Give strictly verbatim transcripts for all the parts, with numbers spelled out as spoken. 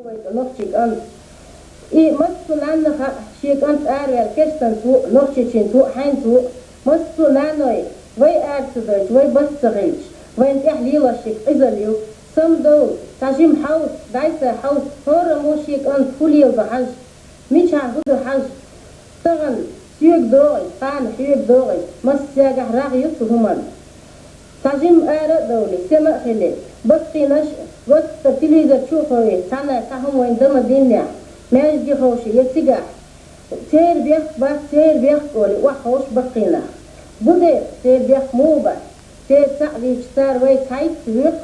Вай нохчий кӀант. И массо а нанна хаьа, шен кӀант араваьлла керстанца ву, нохчийчуьнца ву, хьайнца ву, массо а наной, вай ара ца дойтуш, вай барт ца хилча, вайна тӀехь лелош ерг къизал ю. Самадовла, цхьа жима хьовса, дӀай-схьай хьовса, хӀораммо шен кӀант хӀун леладу хьажа, мичахь хӀун ду хьажа. Тахана соьга догӀийта, кхана хьоьга догӀийта, массаьргахь рагӀ ю цу хӀуманна. Цхьа жимма ара а довлий, сема а хилий, баккхийнаш а, гӀоттар телевизор чу а ховий, цхьаннахьа цхьа хӀума вайна дан ма диннехь, маьждиге ховший я цигахь, церан бехк бац, церан бехк олий, охьаховшу баккхийнах. Бу дера, церан бехк муха бац, церан цхьаъ вийча, цара вай цхьайтта воькху.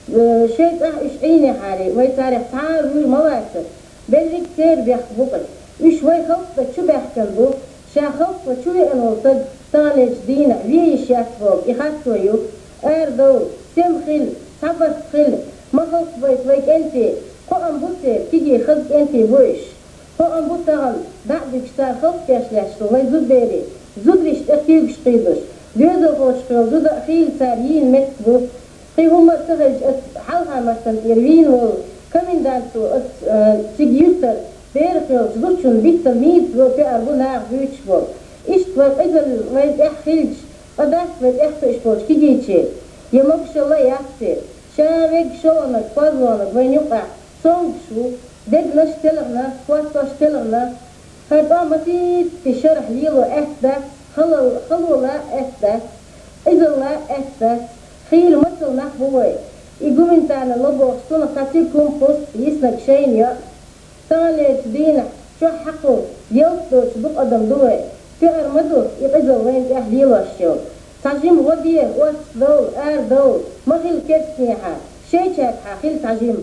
Э, шайн цӀахь уьш Ӏийнехьарий, вай царех цхьа а вуьйр ма вацара. Берриг церан бехк бу-кх. Уьш вай халкъ тӀа чу баьхкина бу, ша халкъ тӀа чу веана волу стаг таханлерчу дийнахь вен йиш яц боху, и хатто ю. Арадовла, сема хила, цхьабарт хила, ма халкъ байта вай кӀентий, кхоам бу церан, кегий хаза кӀентий бу уьш. ХӀоам бу тахана, дӀа а дуьгуш цара халкъ теш лаьтташ долу вай зудберий, зударий тӀе куьйгаш кхийдош, доьзалхочух йолу зуда а хийла цара йийна меттиг бу. Кхин хӀумма а ца хилча, аса хьалха маттана тӀера вийна волу коменданту аса, а, цига юьртара берах йолчу зудчунна биттал мийца ло пеар бу наха буьйцуш болу. Иштта вай къизалла вайн тӀехь хилча, къа дац вай тӀехь кхуьуш болчу кегийчийн, я могушалла а яц церан. Ша вегга шолгӀаниг, кхозлагӀниг вайна юкъахь цомгуш ву, дегнаш телхина, хоттош телхина, хӀара тӀом масийтта шарахь лело аьтта дац, хала-, халола аьтта дац, къизалла аьтта дац, хийла мацалла нах бу вай. И гуманитарни ло бохуш, цунах цхьа цига хӀума кхуссу, йиснарг шайна йо. Таханлерчу дийнахь чохь хьакхо ялта доцуш дукха адам ду вай. Тоьар ма ду и къизалла вайна тӀехь лелош йолу. Цхьа жима гӀо де, орцах довла, арадовла, ма хила керстанехьа, шайчаьргахьа хила цхьа жима.